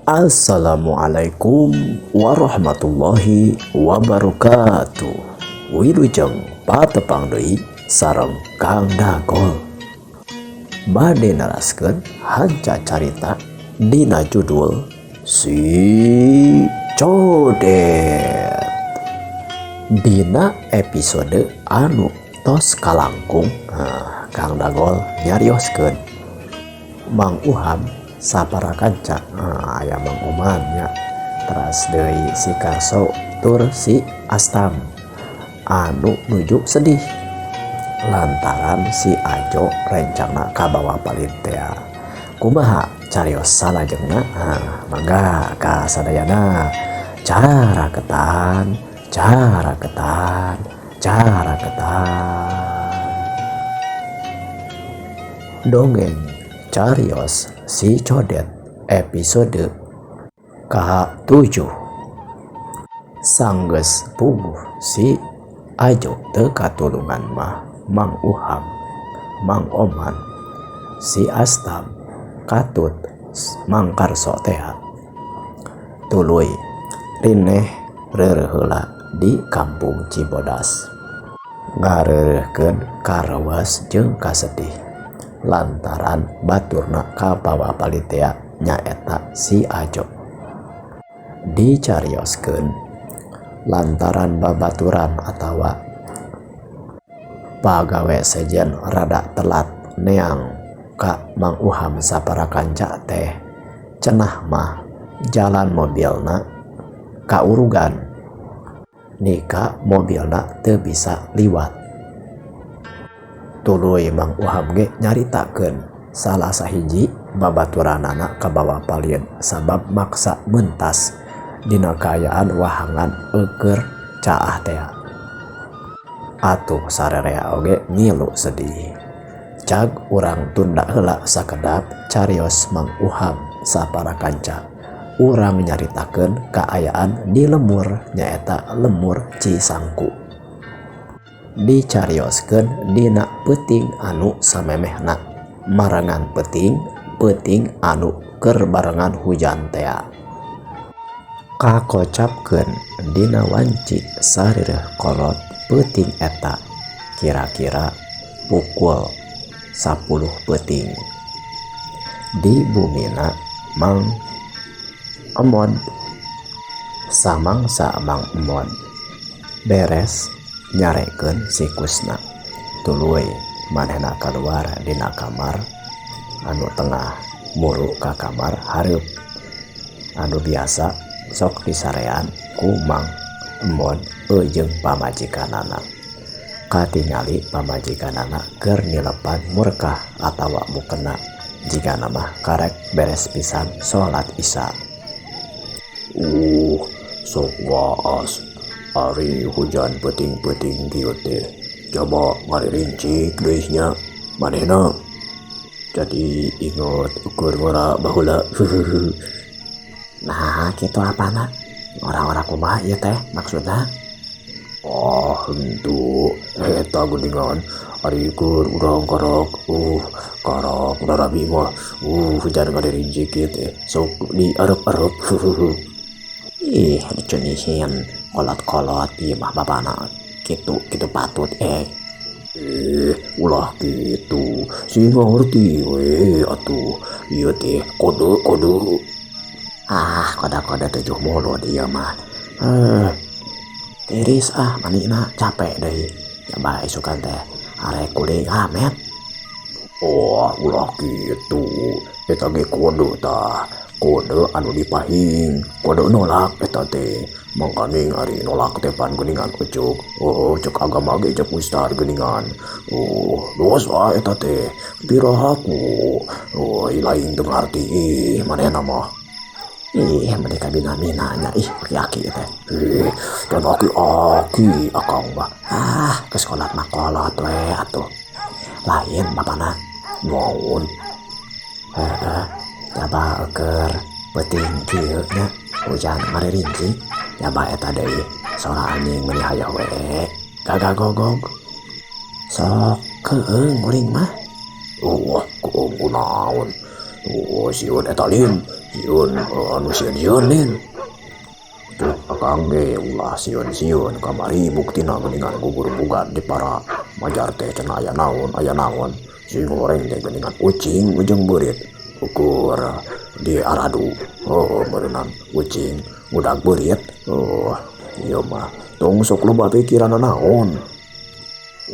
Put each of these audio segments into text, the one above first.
Assalamualaikum warahmatullahi wabarakatuh. Wilujeng patepang deui sareng Kang Dagol. Bade neraskeun hanca carita dina judul Si Codet. Dina episode anu tos kalangkung, nah, Kang Dagol nyarioskeun Mang Uham sapara kanca, nah, aya Mang Oman nya, teras deui si Karso tur si Astam anu nuju sedih lantaran si Ajo rencana kabawa palid tea. Kumaha carios salajengna? Nah, mangga ka sadayana cara ketan, cara ketan, cara ketan. Dongeng Carios Si Codet episode K7. Sanggeus puguh si Ajo teu katulungan mah, Mang Uham, Mang Oman, si Astam, katut Mang Karso tea tuluy rineh reureuh heula di Kampung Cibodas, ngareureuhkeun karawas jeung kasedih lantaran baturna kabawa palid tea, nyaeta si Ajo. Dicarioskeun lantaran babaturan atawa pagawe sejen rada telat neang ka Mang Uham sapara kanca teh, cenah mah jalan mobilna kaurugan nika mobilna teu bisa liwat. Tuluy Mang Uham ge nyaritakeun salah sahiji babaturanana kabawa palid sabab maksa mentas dina kaayaan wahangan eueur caah tea. Atuh sarerea oge ngilu sedih. Cag urang tunda heula sakedap carios Mang Uham sapara kanca. Urang nyaritakeun kaayaan di lemur, nyaeta Lemur Cisangku. Dicarioskeun dina peuting anu samemehna marengan peuting peuting anu keur barengan hujan tea. Kakocapkeun dina wanci sarireuh kolot peuting eta kira-kira pukul 10 peuting di bumina Mang Emod. Samangsa Mang Emod beres nyarekeun sikusna, tuluy manehna kaluar dina kamar anu tengah muru ka kamar hareup anu biasa sok disarean ku Mang Emod jeung pamajikanana. Katingali pamajikanana keur nilepan murkah atawa mukena, jigana mah karek beres pisan salat Isya. Sok waas ari hujan peuting-peuting kieu teh, coba ngaririncik deui nya manehna, jadi inget keur ngora baheula. Nah, kitu apana? Orang-orang kumaha ieu teh maksudna? Ah, henteu, eta geuningan ari keur urang karak karak darabi mah, hujan ngaririncik kieu teh sok diarep-arep. Ih, dicenihin kolot-kolot ieu mah bapana kitu kitu patut eh. Eh, ulah kitu, sing ngarti we atuh, ieu teh kode-kode. Ah, kode-kode tujuh mulut ieu mah. Eh, tiris ah manina, capek deui. Ya bae isukan teh arek kuling amet. Oh, ulah kitu, eta ge kode tah, kode anu dipahing, kode nolak eta teh. Mangkaning ari nolak teh pan geuningan ucuk, oh, cek agama ge cek ustad geuningan. Oh, dosa eta teh, pirahaku. Oh, lain teu ngarti ih manehna mah. Ih, mereka bina-mina nya, ih, aki-aki teh. Ih, dan aki-aki akang mah. Ah, ke sekolah mah kolot we atuh. Lain bapana. Naon? Heeh, jaba keur peuting kieu nya, hujan maririncik, jaba eta deui sora anjing meuni hayoh we. Gagagogog. Sok keung uring mah. Oh, keung kunaon? Oh sieun eta lin, sieun anu sieun-sieun lin. Tuh akang ge ulah sieun-sieun kamari buktina geuningan gugurubugan di para majar teh cenah aya naon sing goreng teh geuningan ucing ujung beurit ukur di aradu. Oh meureunan ucing udag beurit. Oh ieu mah tong sok loba pikiran naon.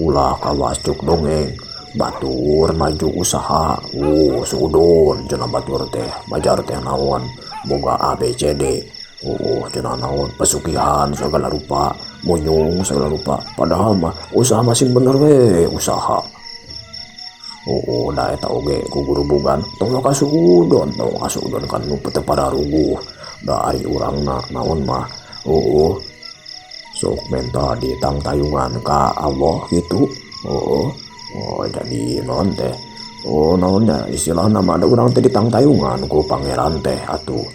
Ulah kawas cuk dongeng batur maju usaha. Sudon cenah batur teh majar teh naon boga ABCD. Cenah naon pesugihan segala rupa, munyung segala rupa, padahal mah usaha masing bener we usaha. Da eta oge gugurubugan tong kasudon, tong kasudon kan nu teu pararuguh. Da ari urangna naon mah sok menta ditangtayungan ka Allah gitu. Oh jadi naon teh, oh naon nya istilahna mah da urang teh ditangtayungan ku pangeran teh atuh.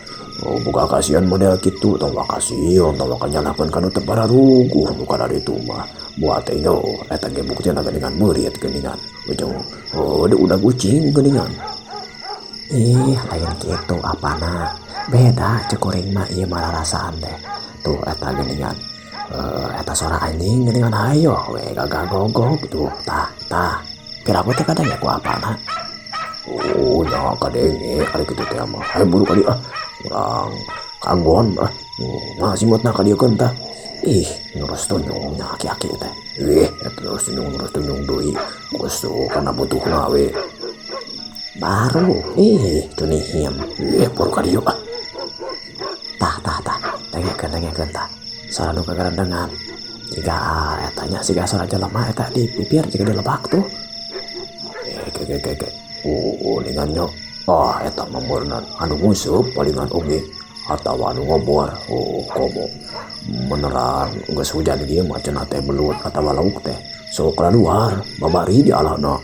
Oh boga kasihan model kitu, tong kasihan, tong nyalahkeun ka nu teu pararuguh nu kadaritu mah. Buat teh yo eta ge buktina geuningan meurit geuningan ujung oh udah kucing geuningan. Ih lain kitu apana, beda cek kuring mah ieu mah rarasaan teh. Tuh eta geuningan, eta sora anjing geuningan hayo we gagah gogog tuh tah tah piraku teh kadang ya ku apana. Oh nya kadenge ari kitu teh mah hayo buru kali ah urang kanggon ah mah simotna ka dieu tah. Ih ngurus tunyung nya aki-aki teh. Ih eta ngurus tunyung, ngurus tunyung deui geus tuh kana butuhna we. Baru ih tunihim. Ih buru ka dieu ah. Tah tah tah dengekeun dengekeun tah sora nu kagarendengan jiga eta nya siga sora jelema eta di pipir jiga di lebak tuh. Ke ke ke ke. Oh ningan nya. Ah eta mah meureunnan anu nguseup palingan oge atawa anu ngobor. Oh komo menerang geus hujan ieu mah cenah teh belut atawa lauk teh sok kaluar babari di alahna.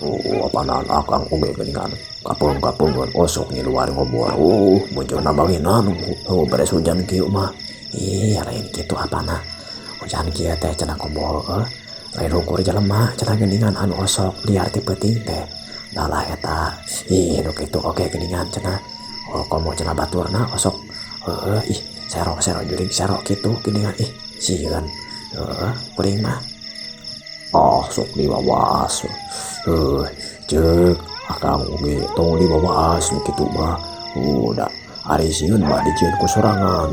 Oh apanaan akang oge geuningan kapeung-kapeungeun osok ngiluar ngobor. Oh bojona banginan. Oh beres hujan kieu mah. Ih lain kitu apana, hujan kieu teh cenah komo lain ukur jelema cenah geuningan anu osok liar ti peuting teh. Dalah eta ih nu kitu oge geuningan cenah. Oh komo cenah baturna osok heueuh ih serok-serok jurig serok kitu geuningan ih sieun heueuh kuring mah. Ah sok diwawas heuh ceuk akang oge tong diwawas nu kitu mah. Oh da ari sieun mah dijieun ku sorangan.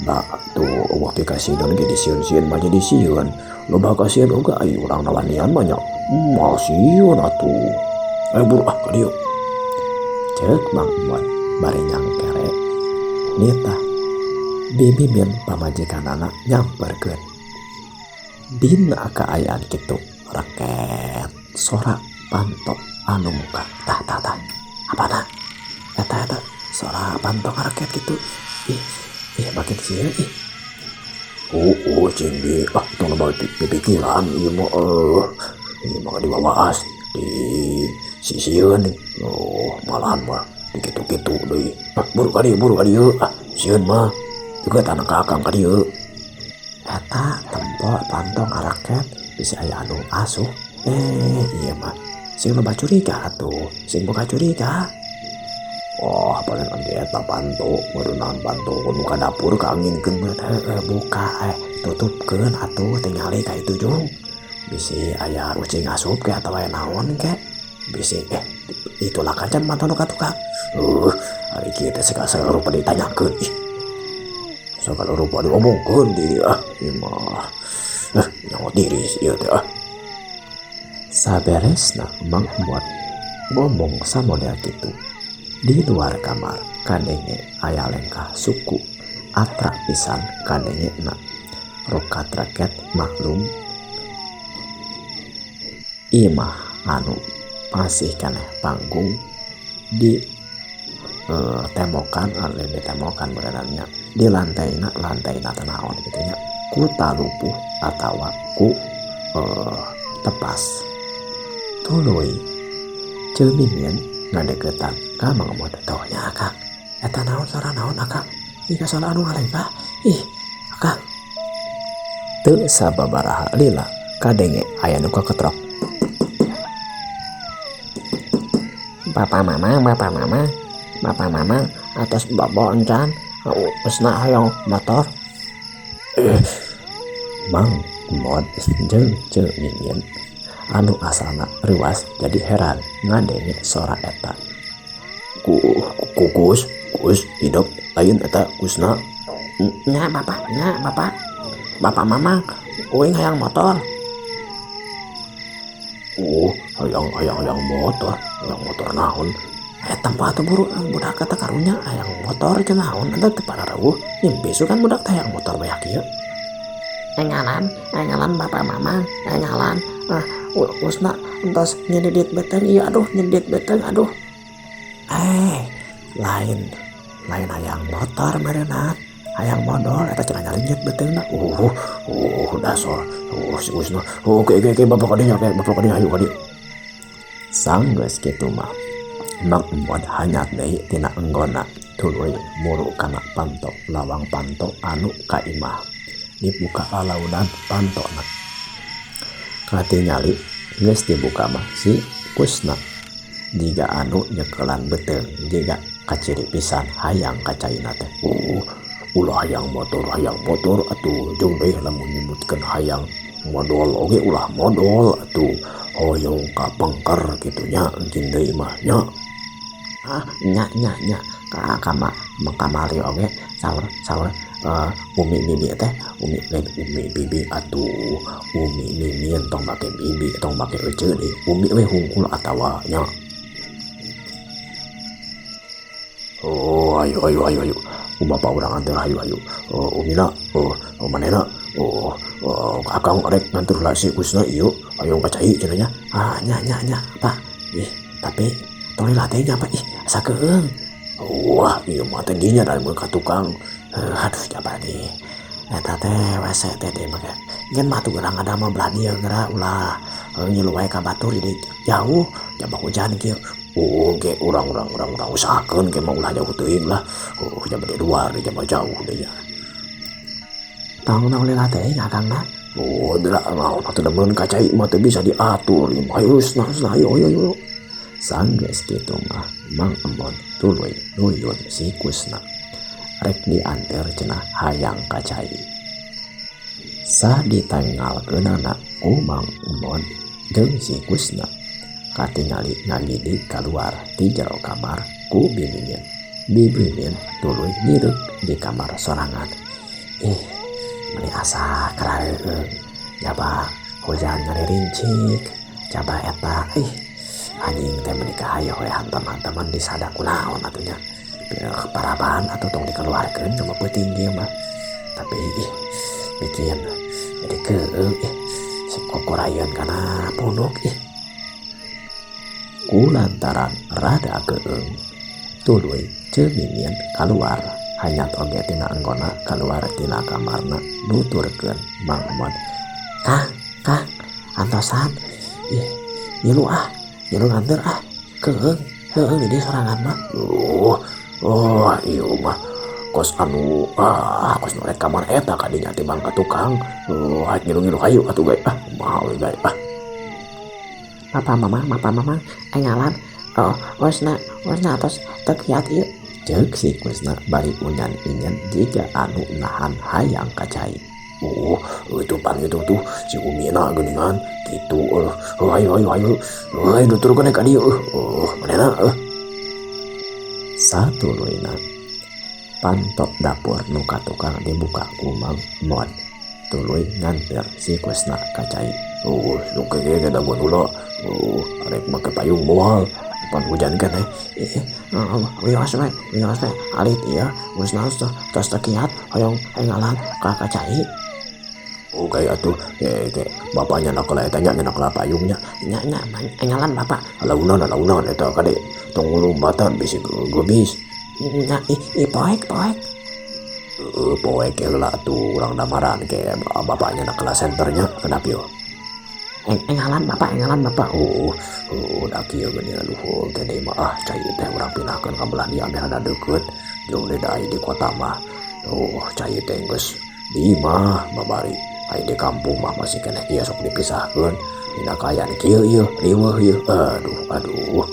Da tuh eueuh pikasieun ge disieun-sieun mah jadi sieun. Loba kasieun oge ai urang nawanian mah nya. Mah sieun atuh. Ayo buru ah ka dieu. Ceuk Mang Emot bari nyangkere nitah bibimin pamajikanana nyamperkeun. Dina kaayaan kitu reket sora panto anu muka tah tah tah apana eta eta sora panto ngaraket kitu ih ih makin sieun ih. Oh cing ge ah tong loba pipikiran ieu mah ieu mah diwawaas di sisieun. Oh malahan mah dikitu-kitu deui. Ah buru ka dieu, buru ka dieu ah sieun mah deukeut anak ka akang ka dieu. Eta tempo panto ngaraket bisi aya anu asuh. Ieu mah sing loba curiga atuh, sing boga curiga. Oh paling ge eta panto meureunnan panto nu ka dapur kaanginkeun mah. Heeh buka tutupkeun atuh tingali ka itu jung. Bisi aya ucing asup ke atawa aya naon ke. Bisi itulah kacan mata nu ka tukang. Ari kieu teh segala rupa ditanyakeun ih. Segala rupa diomongkeun diri ah ieu mah. Nyawa diri ieu teh ah. Saberesna Mang Emot ngomong samodel kitu. Di luar kamar kadenge aya lengkah suku atra pisan kadenge na rokat raket maklum imah anu masih keneh panggung di temokan, lain ditemokan berenangnya di lantaina, lantaina tenaon gitu nya ku talupuh atawa ku tepas tuluy ceumimin ngadeukeutan ka Mang Emot teh nya akang eta naon sora naon akang jika sora anu ngalengkah ih akang teu sababaraha lila kadenge aya nu kaketrok Bapak Mamang, Bapak Mamang, Bapak Mamang atos bobo encan, usna hoyong motor. Mang Mod jeung Ceu Mimin anu asalna reuwas jadi heran ngadenge sora eta. Ku kukus kus hidup lain eta kusna. Nya bapak, nya bapak. Bapak Mamang, uing hayang motor. Oh, hayang hayang hayang motor, hayang motor naon? Tempat atuh buru budak kata karunya hayang motor cenah naon eta teu pararawuh. Nyimpi sugan budak teh hayang motor bae kieu. Engalan, engalan Bapak Mamang, engalan. Ah, usna entos nyedidit beuteung ieu aduh, nyedidit beuteung aduh. Lain lain hayang motor meureunna. Hayang modol eta cenah nyalenyet beuteungna. Dasar. Si Usna. Oh, oke oke oke bapak kadinya, oke bapak kadinya ayo kadieu. Sanggeus kitu mah Mang Emod hanyat deui tina enggonna tuluy muru kana panto lawang panto anu ka imah dibuka lalaunan pantona. Katingali geus dibuka mah si Kusna jiga anu nyekelan beuteung jiga kaciri pisan hayang ka caina teh. Ulah hayang motor atuh jeung deui lamun nyebutkeun hayang modol oge ulah modol atuh hoyong ka pengker kitu nya engkin deui mah nya. Ah, nya nya nya ka kama kamari oge saur saur umi bibi teh umi lain umi bibi atuh umi mimin tong make bibi tong make ece deui umi we hungkul atawa nya. Oh, ayo ayo ayo ayo. Bapak urang anteur ayo ayo. Oh, umina, oh, oh manehna, oh, oh akang arek nganteur lah si Kusna ieu ayo ka cai cenah nya. Ah, nya nya nya Pak. Ih, tapi tong lila teh nya Pak. Ih, asa keueung. Wah, ieu mah teh dinya da mun ka tukang. Aduh coba di eta teh WC teh di make. Ngan mah tuh urang ada mah belah dieu geura ulah ngilu wae ka batur di jauh jaba hujan kieu. Oh, ge urang urang urang urang usahakeun ge mah ulah jauh teuing lah. Oh, jaba di luar di jaba jauh deui nya. Tong tong lila teh akangna. Oh, da naon atuh da mun ka cai mah teu bisa diatur ieu mah. Ayo nah nah ayo ayo ayo. Sanggeus kitu mah Mang Emon tuluy nuyun si Kusna. Rek dianteur cenah hayang ka cai. Sah ditanggalkeunana ku Mang Emon jeung si Kusna. Katingali ngagidig kaluar ti jero kamar ku Bi Mimin. Bi Mimin tuluy ngireuk di kamar sorangan. Ih, meni asa karareueung. Jaba hujan ngaririncik, jaba eta ih anjing teh meni kahayo we hantam-hantaman disada kunaon atuh nya. Pireuh paraban atuh tong dikeluarkeun cuma peuting ieu mah. Tapi ih bikin jadi keueung ih si kokorayeun kana punuk ih. Kulantaran rada keueung tuluy Ceu Mimin kaluar hanyat oge tina enggonna kaluar tina kamarna nuturkeun Mang Emon. Kang, Kang, antosan. Ih, ngilu ah, ngilu nganteur ah. Keueung, keueung di dieu sorangan mah. Oh, oh ieu mah kos anu ah kos nu rek kamar eta kadinya tibang ka tukang. Oh, ngilu-ngilu hayu atuh gae ah, kumaha we gae ah. Papa mama, papa mama, engalan. Oh, osna, osna atos teu kiat ieu. Ceuk si Kusna bari unyan-inyen jiga anu nahan hayang ka cai. Oh, itu pan itu tuh si Umina geuningan kitu. Oh, ayo ayo ayo. Ayo nuturkeun ka dieu. Oh, manehna. Satuluyna panto dapur nu ka tukang dibuka ku Mang Emon. Tuluy nganteur si Kusna ka cai. Oh, nu kege ge dagoan heula. Oh, arek make payung moal. Pan hujan keneh. Ih, wios we, wios we. Alit ieu Kusna tos teu kiat hoyong engalan ka cai. Oh, kayak atuh, ge bapaknya nak lah eta nya nyenak lah payungnya. Nya nya engalan bapak. Launan launan eta kade tong lompatan bisi geubis. Nya ih, ih poek poek. Poek ge heula atuh urang damaran ge bapaknya nak lah senternya kenapa yo. Engalan bapak, engalan bapak. Oh, oh, da kieu geuning aduh teh deui mah ah cai teh urang pindahkeun ka belah dieu ameh rada deukeut. Jeung deui da di kota mah. Oh, cai teh geus di imah babari. Ai di kampung mah masih keneh kieu sok dipisahkeun. Dina kaayaan kieu ieu riweuh ieu. Aduh, aduh.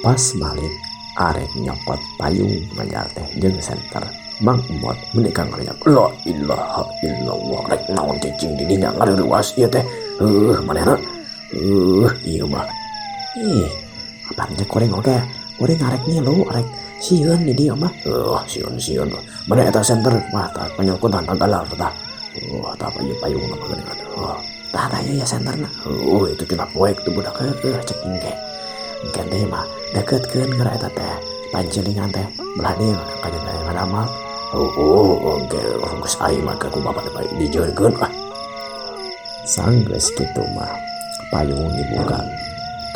Pas malik arek nyokot payung ngajar teh jeung senter Mang Emot meuni ngariak la ilaha illallah rek naon cicing di dinya ngareuwas ieu teh heuh manehna heuh ieu mah ih apaan cek kuring oge kuring arek ngilu arek sieun di dieu mah heuh sieun-sieun mana eta senter mah tah panyokotan galar tah oh tah payung mah geuningan oh tah tah ieu ya senterna heuh itu tina poek tuh budak heuh cek engke engke teh mah deketkeun geura eta teh pancilingan teh belah dieu ka ngadamal oh engke geus aing mah ku bapak teh dijeunkeun ah sanggeus kitu mah payung dibuka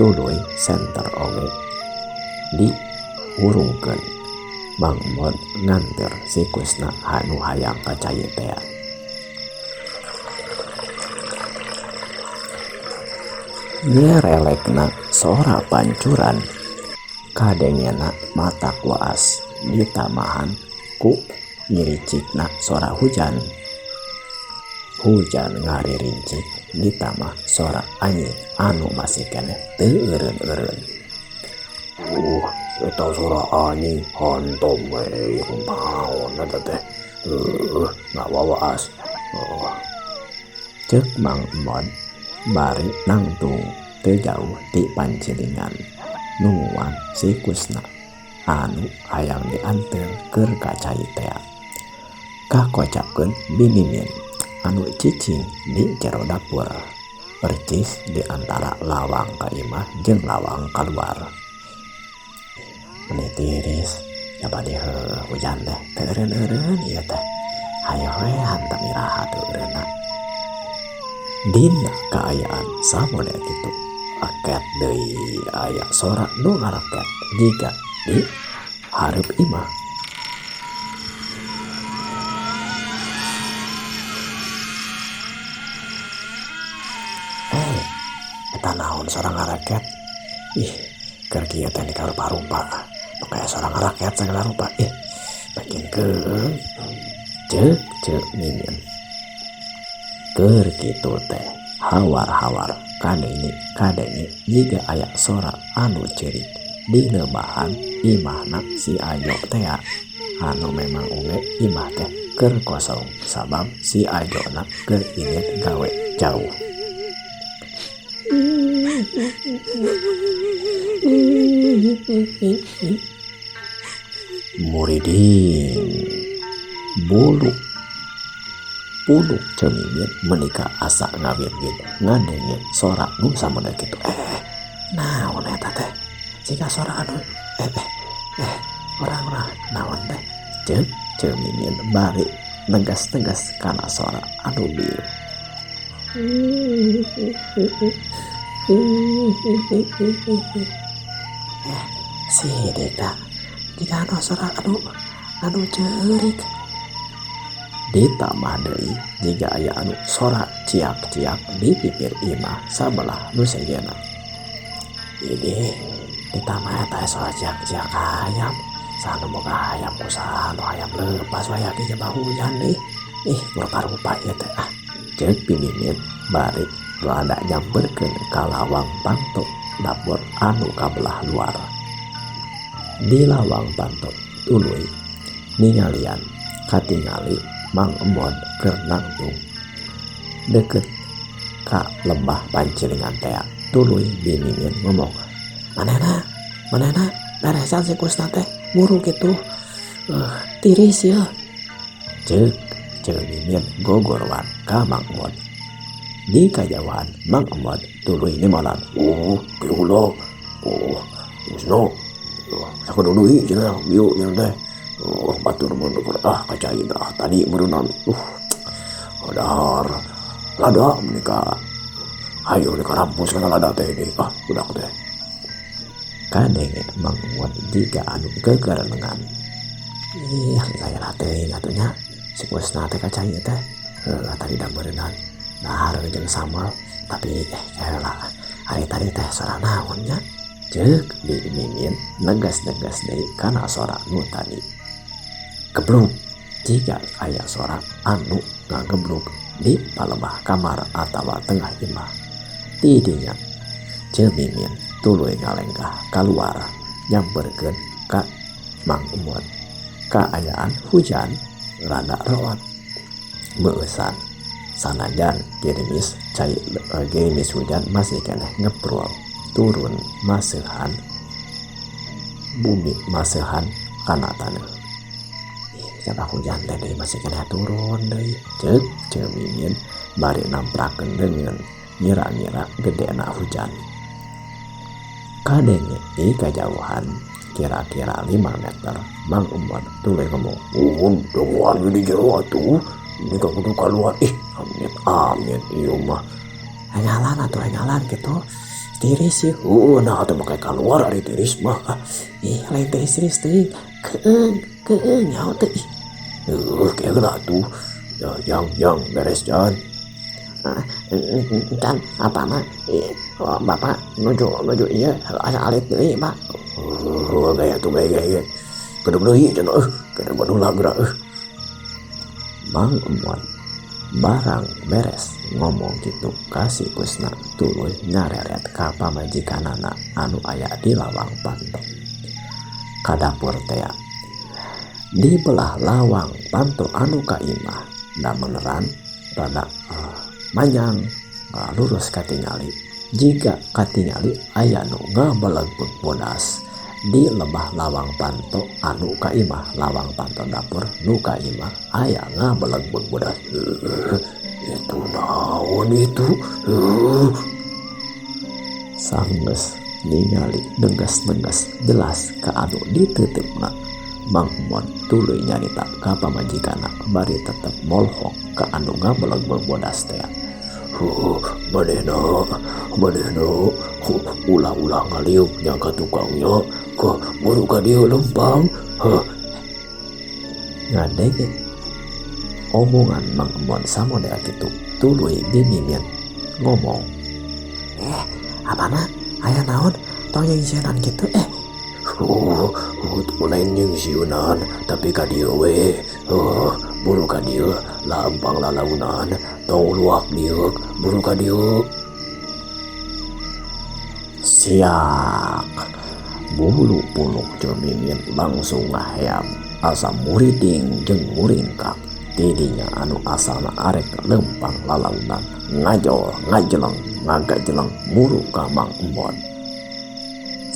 tuluy senter oge dihurungkeun Mang Mod nganter si Kusna anu hayang ka cai teh. Nyerelekna sora pancuran kadengena mata waas ditamahan ku nyiricikna sora hujan. Hujan ngaririncik ditambah sora anjing anu masih keneh teu eureun-eureun. Eta sora anjing hantom we kumaon eta teh ngawawaas. Ceuk Mang Mod bari nangtung teu jauh ti pancilingan nungguan si Kusna anu hayang dianteur keur ka cai tea. Kakocapkeun binimin anu cicing di jero dapur percis di antara lawang ka imah jeung lawang kaluar. Meni tiris coba di hujan teh teu eureun-eureun ieu teh hayo we hantam iraha teu eureunna. Dina kaayaan samodel kitu aket deui aya sora nu ngaraket jiga di hareup imah. Eta naon sora ngaraket ih keur kieu teh dikarupa-rupa nu kaya sora ngaraket sagala rupa ih makin keung ceuk ceuk mimin. Keur kitu teh hawar-hawar kadenge kadenge jiga aya sora anu ceurik di lebahan imahna si Ajo tea anu memang oge imah teh keur kosong sabab si Ajona keur indit gawe jauh. Muridin bulu punuk cemimin menika asa ngawin-win ngadenge sora nu samodel kitu. Naon eta teh jika sora anu orang-orang naon teh ceuk cemimin bari negas-negas kana sora anu bieu. Si Deka jika anu sora anu ceurik ditambah deui jiga aya anu sora ciak-ciak di pipir imah sabelah nu sejenna. Ini ditambah eta sora ciak-ciak hayam sanu boga hayam ku sanu hayam lepas wae ge jaba hujan deui ih rupa-rupa ieu teh ah ceuk pimimin bari rada nyamperkeun ka lawang panto dapur anu kabelah luar. Di lawang panto tuluy ningalian katingali Mang Emon keur nangtung deket ka lembah pancilingan tea. Tuluy binimin ngomong manehna manehna beresan si Kusna teh buru kitu tiris ya ceuk ceuk mimin gogorwan ka Mang Emon. Di kajauhan Mang Emon tuluy nimolan kieu ulah Kusna sakudu deui cenah bieu cenah teh batur mun ah ka cai dah tadi meureunnan dahar lada menika hayo menika rampus kana lada teh ini ah budak teh. Kadenge Mang Emon jiga anu gegerengan ih saya teuing atuh nya si Kusna teh ka cai teh tadi da meureunnan dahar jeung sambal tapi heula ari tadi teh sora naon nya ceuk di mimin negas-negas deui kana sora nu tadi. Gebluk jiga aya sora anu ngagebluk di palembah kamar atawa tengah imah. Ti dinya Ceu Mimin tuluy ngalengkah kaluar nyamperkeun ka Mang Emot. Kaayaan hujan rada root meueusan sanajan gerimis cai gerimis hujan masih keneh ngeprul turun maseuhan bumi maseuhan kana taneuh. Ih, hujan teh deui masih keneh turun deui, ceuk Ceu Mimin bari namprakeun leungeun ngira-ngira gedena hujan. Kadenge di kajauhan kira-kira 5 meter Mang Emot tuluy ngomong, "Uhun, denguan di jero atuh. Ini ka kudu kaluar. Ih, amit amit ieu mah." Engalan atuh engalan kitu. Tiris sih. Heueuh, nah atuh make kaluar ari tiris mah. Ih, lain tiris-tiris teuing. Keung, keung nyaho teh. Heueuh, keun atuh. Ya, yang beres jan. Can apa mah? Bapak nuju ieu asa alit deui, Pak. Heueuh, gaya tuh gaya gaya. Kedep deui cenah euh, kedep badulah geura euh. Mang Emot barang beres ngomong kitu ka si Kusna tuluy nyareret ka pamajikanana anu aya di lawang panto ka dapur tea. Di belah lawang panto anu ka imah da meneran rada manjang lurus katingali. Jiga katingali aya nu ngabelegbeug bodas di lebah lawang panto anu ka imah, lawang panto dapur nu ka imah aya ngabelegbeug bodas. Itu naon itu? Sanggeus ningali nengges-nengges jelas ka anu diteuteup-na. Mang Emot tuluy nyarita ka pamajikanna bari tetep molhok ka anu ngabelegbeug bodas tea. Huh, manehna, manehna, ulah-ulah ngaliuk nya ka tukangnya, ke buru ka dieu lempang. Huh. Ngadenge omongan Mang Emot samodel kitu tuluy Bi Mimin ngomong, apana aya naon tong nyingsieunan kitu eh. Oh, lain nyingsieunan tapi ka dieu we. Buru ka dieu lempang lalaunan, tong luak dieu, buru ka dieu. Siak bulu puluk Ceu Mimin langsung ngaheam asa muriding jeung muringkak. Tidinya anu asalna arek lempang lalaunan ngajol ngajeleng ngagajeleng muru ka Mang Emot.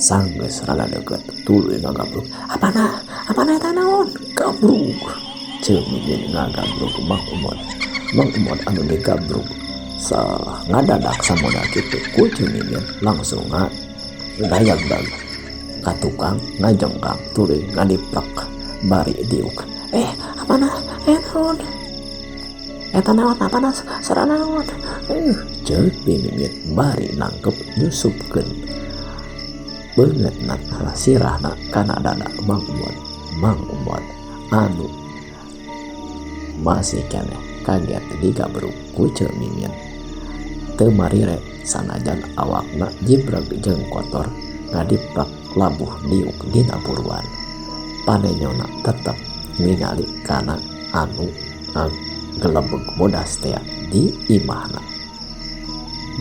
Sanggeus rada deukeut tuluy ngagabruk. Apana? Apana eta naon? Gabruk. Ceu Mimin ngagabruk Mang Emot. Mang Emot anu digabruk ngadadak samoda kitu ku Ceu Mimin langsung ngayagdag ka tukang ngajengkang tuluy ngadiplek bari diuk. Apana? Naon? Eta naon? Apana? Sora naon? Ceu Mimin bari nangkep nyusupkeun beungeutna sirahna kana dada Mang Emot. Mang Emot anu masih keneh kaget digabruk ku Ceu Mimin. Teu marire sanajan awakna jibreg jeung kotor ngadiplek labuh diuk dina buruan. Panenyona tetep ningali kana anu gelebeg bodas tea di imahna.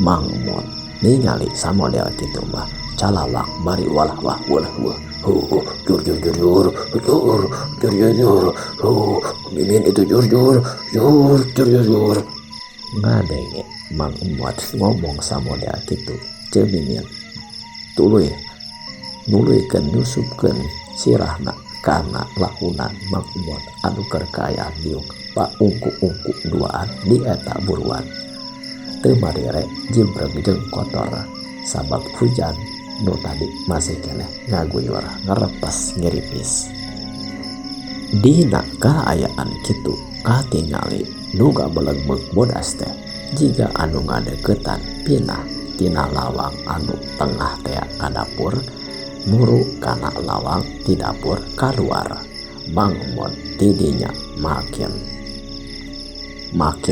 Mang Emot ningali samodel kitu mah calawak bari walah wah walah wah. Huh, jur jur jur jur jur jur jur jur. Huh, Mimin itu jur jur jur jur jur jur. Ngadenge Mang Emot ngomong samodel kitu Ceu Mimin tuluy nuluykeun nyusupkeun sirahna kana lakunan Mang Emot anu keur kaayaan diuk paungku-ungku duaan di eta buruan. Teu marire jibreg jeung kotor sabab hujan nu tadi masih keneh ngaguyur ngerepas ngiripis. Dina kaayaan kitu katingali nu gabelegbeug bodas teh jiga anu ngadeuketan pinah tina lawang anu tengah tea ka dapur muru kana lawang ti dapur kaluar. Mang Emot tidinya makin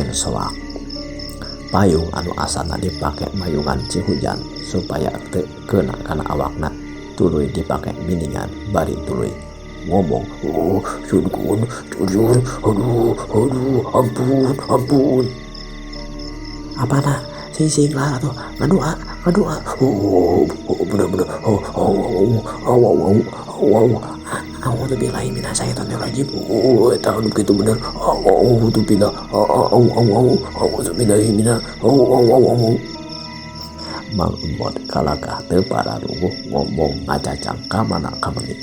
soak. Payung anu asalna dipake mayungan cihujan supaya teu keuna kana awakna tuluy dipake miningan bari tuluy ngomong, Oh, sungguh, jujur, aduh, aduh, ampun, ampun. Apana? Sing-sing lah atuh, ngadua, Ngadoa. Oh, oh bener-bener. Oh, oh, oh, oh, oh, oh, oh. A'udzubillahi minasyaitonirrajim. Oh, eta anu kitu bener. A'udzubillah. A'udzubillahi mina. Oh, oh, oh, oh. Mang Emot kalakah teu pararunguh ngomong ngacacang ka mana kameni.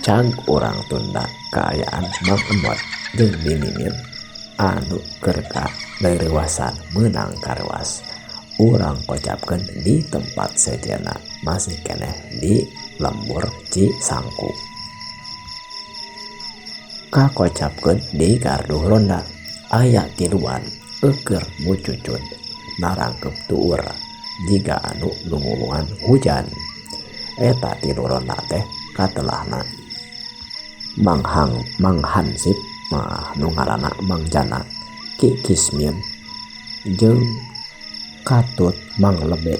Cang urang tunda kaayaan Mang Emot jeung Mimimin anu keur kareuwasan meunang karewas. Urang kocapkeun di tempat sejenna masih keneh di lembur Cisangku. Kakocapkeun di gardu ronda aya tiluan eukeur mucucun narangkep tuur jiga anu nungulungan hujan. Eta tilu ronda teh katelahna Mang Hang, Mang Hansip mah nu ngaranna Mang Jana, Ki Kismin jeung Katut Mang Lebe.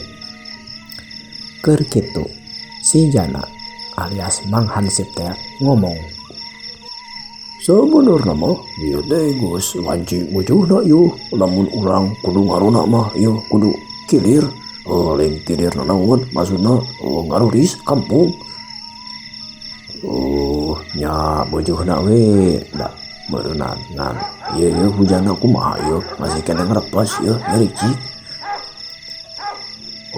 Keur kitu si Jana alias Mang Hansip teh ngomong, Sabenerna mah ieu teh geus wanci wujuhna ieu, lamun urang kudu ngarona mah ieu kudu kilir. Lain kilir nanaon maksudna ngaruris kampung. Oh nya wujuhna we da meureunana ngan ieu ieu hujanna kumaha ieu masih keneh ngrepas ieu nyericik.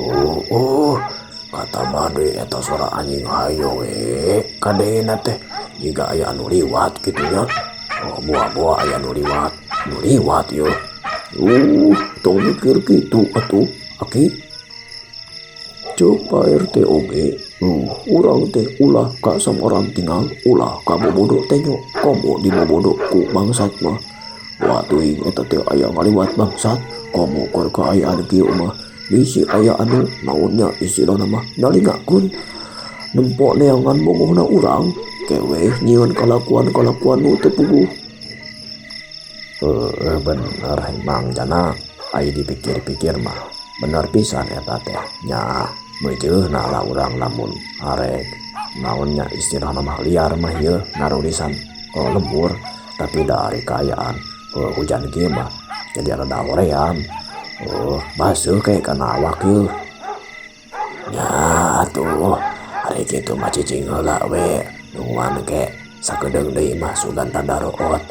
Oh, oh, kata mah deui eta suara anjing hayo we kadena teh jiga aya anu liwat kitu nya. Oh, buah-buah aya nu liwat, nu liwat ieu. Tong mikir kitu atuh aki. Ceuk Pak RT oge, urang teh ulah ka samarantingan, ulah ka bobodo teh nyo, komo di bobodo ku bangsat mah. Wah teuing eta teh aya ngaliwat bangsat, komo keur kaayaan kieu mah. Bisi aya anu naonnya istilahna mah nalingakeun nempo neangan bogohna urang kewe nyieun kalakuan-kalakuan nu teu puguh. Bener Mang Jana, ai dipikir-pikir mah bener pisan eta teh nya meujeuna lah urang lamun arek naonnya istilahna mah liar mah ieu ngarulisan lembur, tapi dari kaayaan hujan kieu mah jadi rada hoream. Baseuh kayak kana awak ieu. Nya atuh ari kitu mah cicing heula we nungguan ke sakedeung deui mah sugan tadaroot.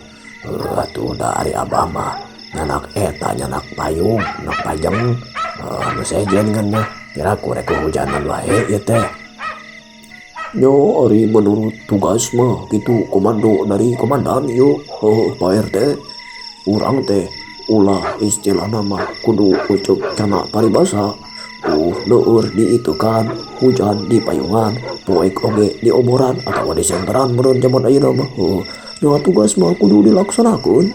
Atuh da ari abah mah nyanak eta nyanak payung, nyanak pajeng. Anu sejen kan mah kira ku rek hujanan wae ieu teh. Nyo ari menurut tugas mah kitu komando dari komandan ieu, Pak RT. Urang teh ulah istilahna mah kudu ucuk cana paribasa. Leueur diitukan, hujan di payungan, poek oge di oboran atawa di senteran meureun jaman ayeuna mah. Nya tugas mah kudu dilaksanakeun.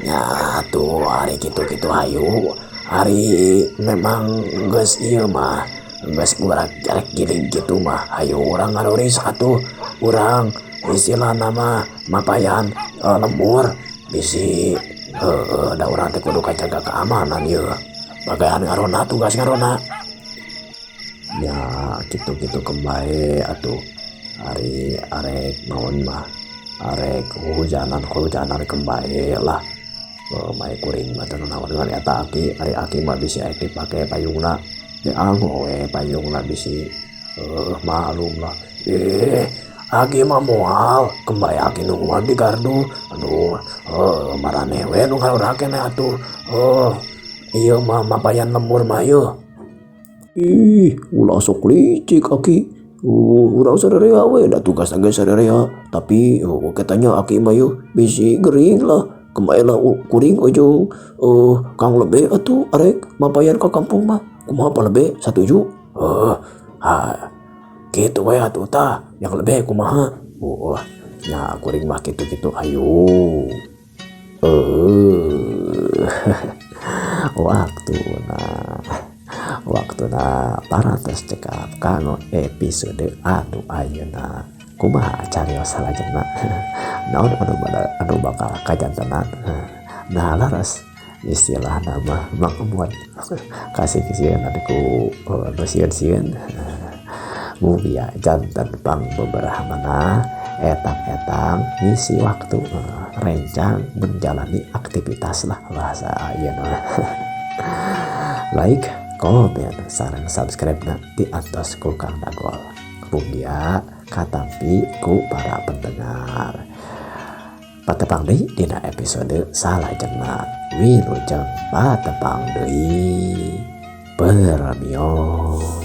Nya atuh ari kitu-kitu hayu. Ari memang geus ieu mah geus gurak-garek giling kitu mah hayu urang ngaruris atuh. Urang istilahna mah mapayan lembur bisi heueuh da urang teh kudu kajaga keamanan ieu. Bagian ngarona tugas ngarona. Ya kitu-kitu kembae atuh ari arek naon mah arek hujanan-hujanan kembae lah. Mae kuring mah teu naon ngan eta aki, ari aki mah bisi arek dipake payungna. Dianggo we payungna bisi malum lah. Aki mah moal kembae aki nungguan di gardu. Aduh, maraneh we nu ngarora keneh atuh. Ieu mah mapayan lembur mah ieu. Ih, ulah sok licik aki. Urang sarerea we da tugas ge sarerea. Tapi katanya aki mah ieu bisi gering lah. Kembae lah kuring ujung Kang Lebe atuh arek mapayan ka kampung mah. Kumaha Pak Lebe satuju? Ha, kitu we atuh tah, yang lebe kumaha? Nya kuring mah kitu-kitu hayu. Waktuna parantos cekap kanggo episode anu ayeuna. Kumaha carios salajengna? Naon anu bakal kajantenan? Nah laras istilah nama Mang Emot kasih sieun ku nu sieun-sieun. Mugia janten pang beberapa etang-etang ngisi waktu rencang menjalani aktivitas lah bahasa ieu mah. Like, komen, sareng subscribe na diantos ku Kang Dagol. Mugia katampi ku para pendengar. Patepang deui dina episode salajengna. Wilujeng patepang deui. Permios.